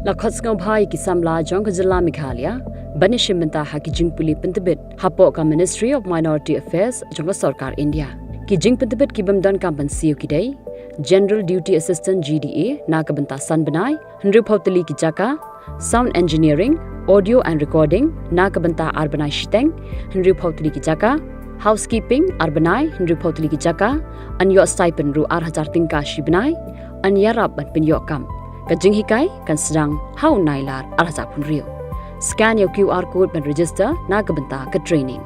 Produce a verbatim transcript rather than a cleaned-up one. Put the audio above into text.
La khot sngewbha ïa ki samla jong ka jylla Meghalaya ban ïashim bynta ha ki jingpule pyntbit hapoh ka Ministry of Minority Affairs jong ka sorkar India. Ki jingpyntbit ki bym don kam ban siew ki dei General Duty Assistant, G D A, na ka bynta san bnai, hynriewphew tylli ki jaka, Sound Engineering, Audio and Recording, na ka bynta ar bnai shiteng, hynriewphew tylli ki jaka, Housekeeping, ar bnai, hynriewphew tylli ki jaka, yn ïoh stipend ruh ar hajar tyngka shi bnai, yn ïarap ban pynïoh kam. Ka jinghikai kan sdang ha u Nailar ar hajar hynriew. Scan ïa u Q R code ban register na ka bynta ka training.